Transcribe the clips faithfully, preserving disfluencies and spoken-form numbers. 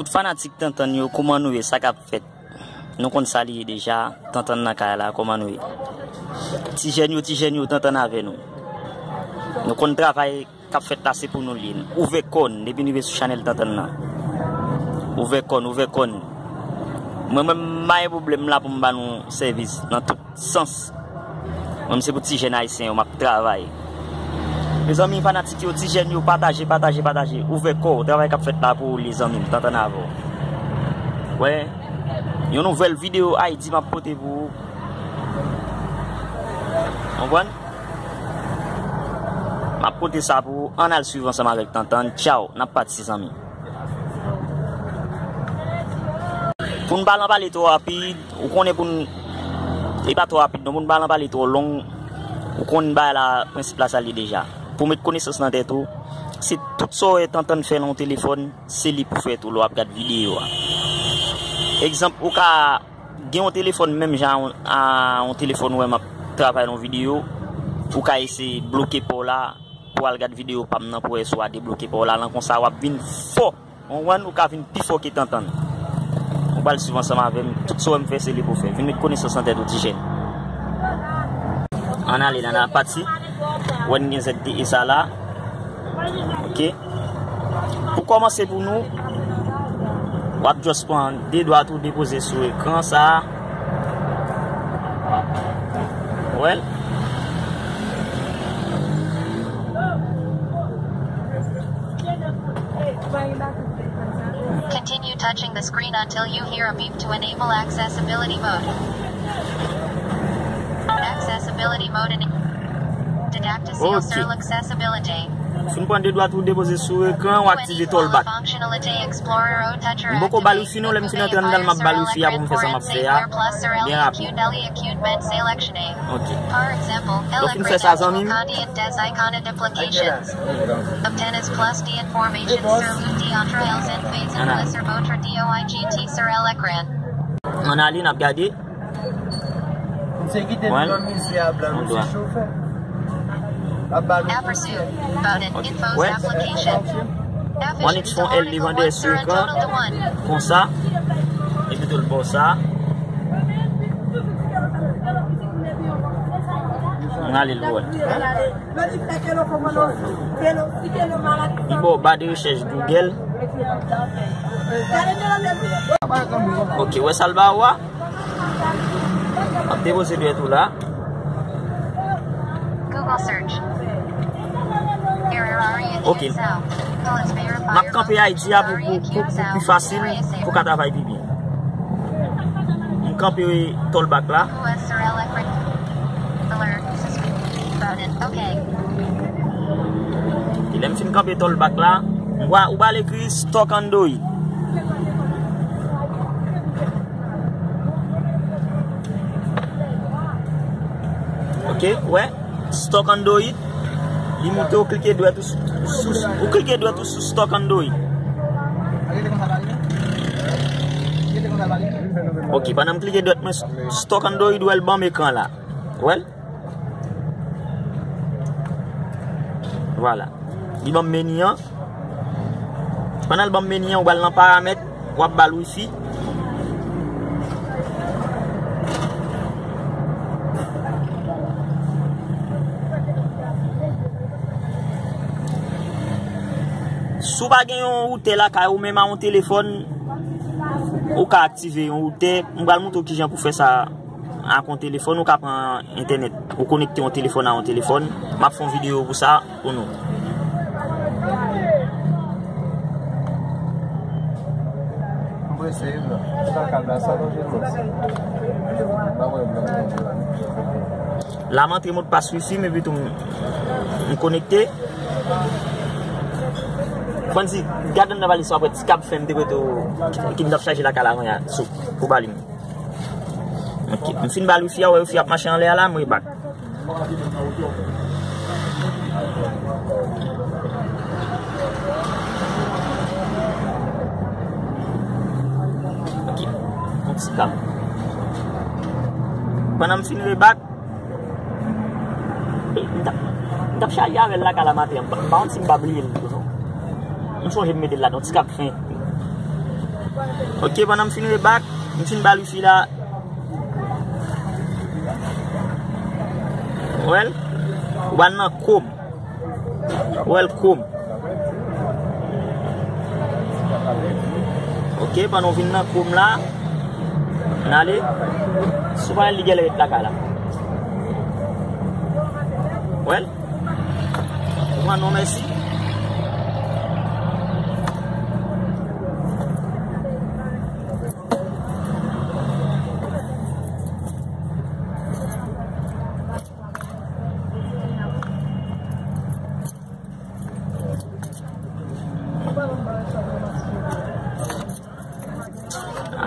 Tout fanatik Tantann yo, kòman nou ye? Sa k ap fèt? Nou konn sa li ye deja. Tantann nan kay la, kòman nou ye? Ti jèn yo, ti jèn yo, Tantann avè nou. Nou konn travay k ap fèt la, se pou nou li ye. Ouvè kò n, depi n rive sou chanèl Tantann nan. Ouvè kò n, ouvè kò n. Mwen menm, m pa gen pwoblèm, m la pou m ba nou sèvis nan tout sans. Mwen, se pou ti jèn ayisyen yo, m ap travay. Mezanmi, fanatik yo, ti jèn yo, pataje, pataje, pataje. Ouvè kò w, travay k ap fèt la pou ou, lezanmi m, Tantann avè w. Wè, yon nouvèl videyo Ayiti m ap pote pou ou. Konprann? M ap pote sa pou ou, ann al swiv ansanm avèk Tantann. Tchaw, n ap pati, zanmi. Pou n pa nan pale twò rapid, ou konnen pou n, e pa twò rapid non, pou n pa nan pale twò long, ou konn bagay la, prensip la sa l ye deja. Pou w met konesans nan tèt ou, se tout sa w wè Tantann fè nan yon telefòn, se li pou fè tou lè w ap gad videyo a. Egzanp, ou ka gen yon telefòn menm jan a yon, a yon telefòn ou wè m ap travay nan yon videyo, ou ka eseye bloke pa w la, pou w al gad videyo pa m nan pou w wè si w a debloke pa w la, lan konsa w ap vin fò. Ou konprann? Ou ka vin pi fò ke Tantann. Ou pral swiv ansanm avè m. Tout sa w wè m fè, se li pou w fè. Vin met konesans nan tèt ou, ti jèn. Ann ale, ann al pati. Wè n gen Z T E sa la. Ok. Pou kòmanse pou nou, w ap just pran de dwat ou depoze sou ekran sa a. Well. Continue touching the screen until you hear a beep to enable accessibility mode. Accessibility mode and Didacticiel Ok. Sur l'accessibility. Si w pran de dwat ou depoze sou ekran, w aktive Talkback. Functionality Explorer O Toucher M poko ba l wifi non, lè m fin antre anndan l, m ap ba l wifi a pou m fè sa m ap fè a. Byen rapid. Ok. Lè w fin fè sa, zanmi m. Ann ale, n ap gade. Misye kite m nan mize a blan, misye chofè. L ap ba nou konsèy. Wè. Onyx fè yon L devan dèyè sou ekran. Konsa. Epi tou l ba w sa. Ann ale l wè. Li ba w ba de rechèch Google. Ok, wè sa l ba ou a? M ap depoze dwèt ou la. Google search. Ok. M ap kanpe I D a pou, pou, pou, pou pi fasil, pou ka travay pi byen. M kanpe Talkback la. E lè m fin kanpe Talkback la, m va, ou pral ekri stock Android. Ok, wè. Stock Android. Li moute, ou klike dwèt ou sou, sou, ou klike dwèt ou sou stock Android. Ok, pandan m klike dwèt mwen sou stock Android, ou wè l ban m ekran la. Ou wè l? Vwala. Li ban m meni an. Pandan l ban m meni an, ou pral nan paramèt, w ap ba l wifi. Si w pa gen yon woutè lakay ou, menm a yon telefòn, ou ka aktive yon woutè. M pral montre w kijan pou fè sa. Ak yon telefòn, ou ka pran entènèt, ou konekte yon telefòn a yon telefòn. M ap fè yon videyo pou sa pou nou. M prese wi, blan. Sa kal la, sa danje, blan. M pa wè blan, blan, blan. La, m antre modpas wifi m, epi tou m, m konekte. Franzi, gad anndan valiz sa, apre ti kab fen m te prete w, ki m t ap chaje lakay la kounye a, sou, pou ba li m. Ok, m fin ba l wifi a, wè wifi ap mache anlè a la, m rebak. Ok, yon ti kab. Pandan m fin rebak, e, m t ap, m t ap chaje avè l lakay la maten an. M pa, m pa konn si m pa bliye l tou, non. M sonje m mete l ladan, yon ti kab fen. Ok, pandan m fin rebak, m fin ba l wifi la. Ou wè l? Ou pral nan Chrome. Ou wè l Chrome. Ok, pandan w vin nan Chrome la, n ale. Si w pa wè l, li genlè ret lakay la. Ou wè l? Ou pran non mèsi.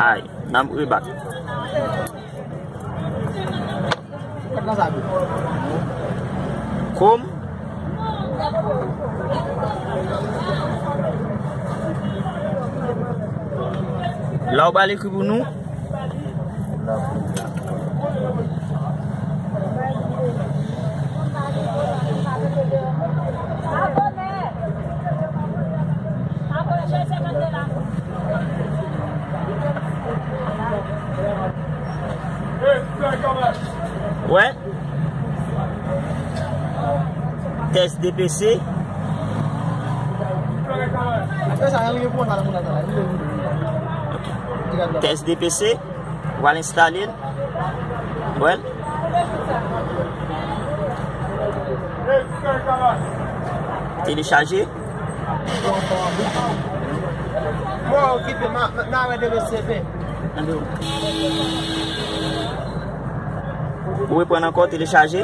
Ay, n ap rebak. Chrome. La ou ba l ekri pou nou. Wè. Tès D P C. Tès D P C. W al enstale l. Wè l. Telechaje. Bon, okipe, m a, m a, m a wè demen se ven. Ou reprann ankò, telechaje.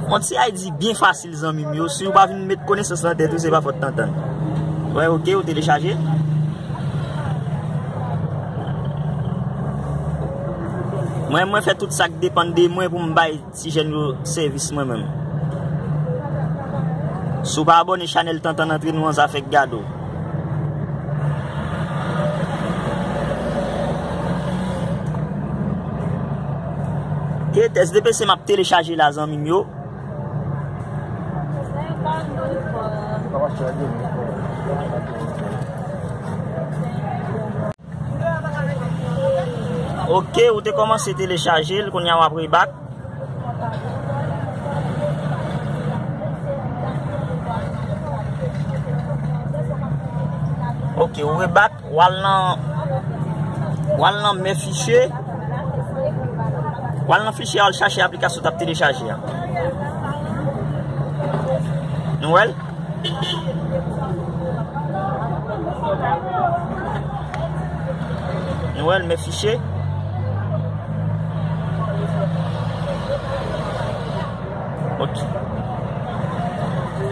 Yon ti I D byen fasil, zanmi m yo. Si w pa vin met konesans nan tèt ou, se pa fòt tantann. Wè, ok, ou telechaje. Mwen, mwen fè tout sa k depann de mwen pou m bay ti jèn yo sèvis mwen menm. Si w pa abòne chanèl Tantann, antre nou nan zafè k gade w. Ok, tès D P C m ap telechaje la, zanmi m yo. Ok, ou te kòmanse telechaje l, kounye a w ap rebak. Ok, ou rebak, w al nan, w al nan men fichye. W al nan fichye a, w al chache aplikasyon w t ap telechaje a. Nou wè l? Nou wè l, men fichye. Ok.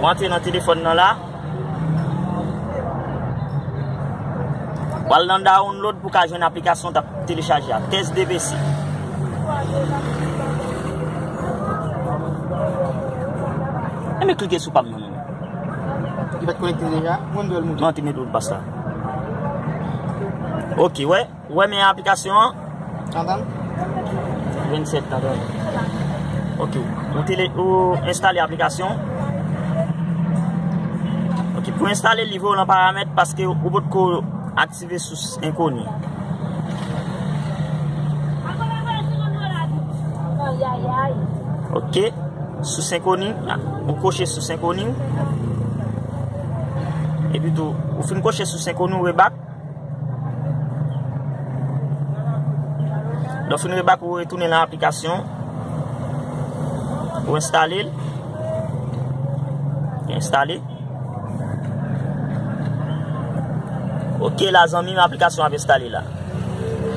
Mwen antre nan telefòn nan la. W al nan download pou w ka jwenn aplikasyon w t ap telechaje a. Tès D P C. Enben klike sou pa m nan non. Li pa t konekte deja? Mwen dwe l moute. Non, te met modpas la. Ok, wè. Wè, men aplikasyon an. Tantann? Vennsèt, tantann. Ok, ou tele, ou enstale aplikasyon. Ok, pou enstale, li voye w nan paramèt paske ou potko aktive sous enkoni. Ok, sous enkoni, ou koche sous enkoni. Epi tou, ou fin koche sous enkoni, ou rebak. Lè w fin rebak, ou retounen nan aplikasyon. Ou enstale l. Enstale. Ok, la, zanmi m, aplikasyon ap enstale la.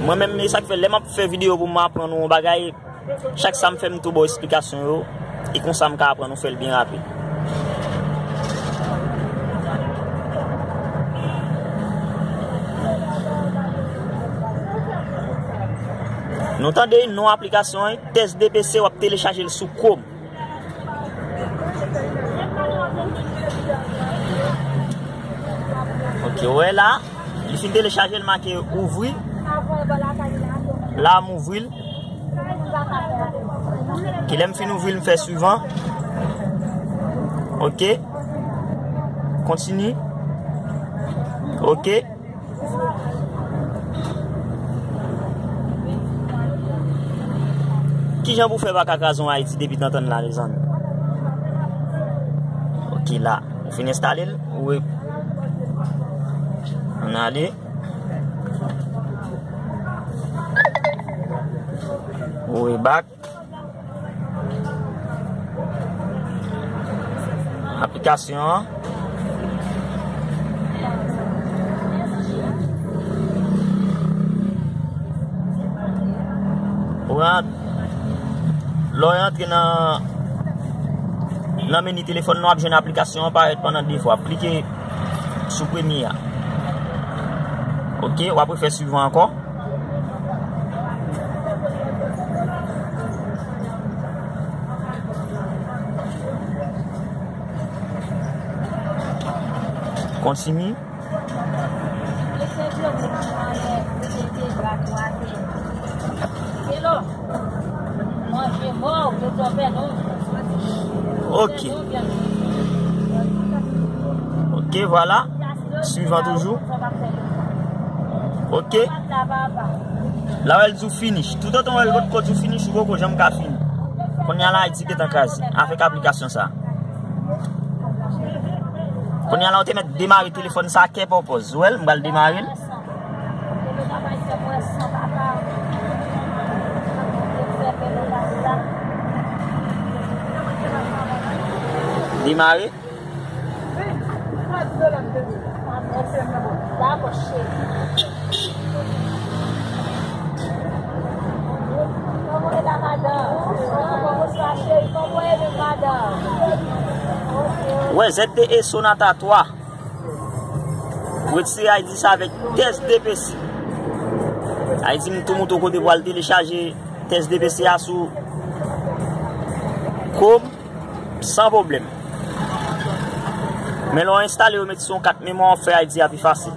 Mwen menm, e sa k fè, lè m ap fè videyo pou mwen aprann yon bagay, chak sa m fè, m tou ba w esplikasyon yo. E konsa, m ka aprann ou fè l byen rapid. Nou tande non aplikasyon an, tès D P C, w ap telechaje l sou Chrome. Ok, ou wè la, li fin telechaje, l make ouvri. La, m ouvri l. Kilè m fin ouvri l, m fè swivan. Ok. Kontinye. Ok. Kijan pou fè pa ka kraze yon Ayiti depi tantann la, mezanmi? Ok, la. Ou fin enstale l, ou re-, ann ale. Ou rebak. Aplikasyon an. Ou rant-, lè w rantre nan, nan meni telefòn nan, w ap jwenn aplikasyon an parèt pandan de fwa. Klike sou premye a. Ok, w ap refè swivan ankò. Kontinye. Ok. Ok, vwala. Swivan toujou. Ok. La w wè l di w finish. Toutotan w wè l lòt kote di w finish, ou poko janm ka fini. Kounye a la, Ayiti gentan kraze avèk aplikasyon sa. Kounye a la, ou te mèt demare telefòn sa, kè pa w pòz. Ou wè l, m pral demare l. Demare. Wè, Z T E Sonata twa. Retire I D sa avèk tès D P C. I D m tou mouton kote pou al telechaje tès D P C a sou Chrome san pwoblèm. Men lè w enstale yo, met sou yon kat memwa, w fè I D a pi fasil.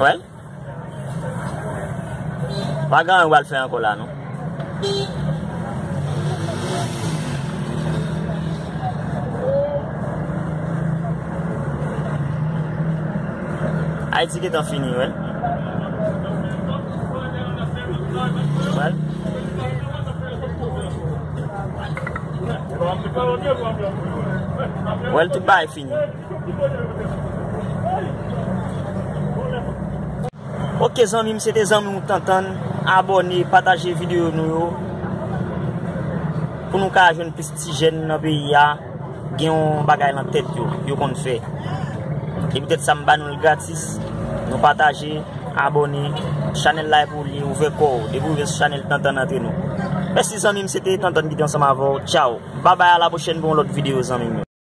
Wè? Pa gen anyen w pral fè ankò la, non. Ayiti gentan fini, wè. Wè. Wè, tout bagay fini. Ok, zanmi m, se te zanmi w Tantann. Abòne, pataje videyo nou yo. Pou nou ka jwenn plis ti jèn nan peyi a, gen yon bagay nan tèt yo, yo konn fè. E poutèt sa, m ba nou l gratis. Nou pataje, abòne. Chanèl la e pou li, ouvè kò w. Depi w rive sou chanèl Tantann, antre nou. Mèsi, zanmi m, se te Tantann ki te ansanm avè w. Tchaw. Babay, a la pwochèn pou yon lòt videyo, zanmi m yo.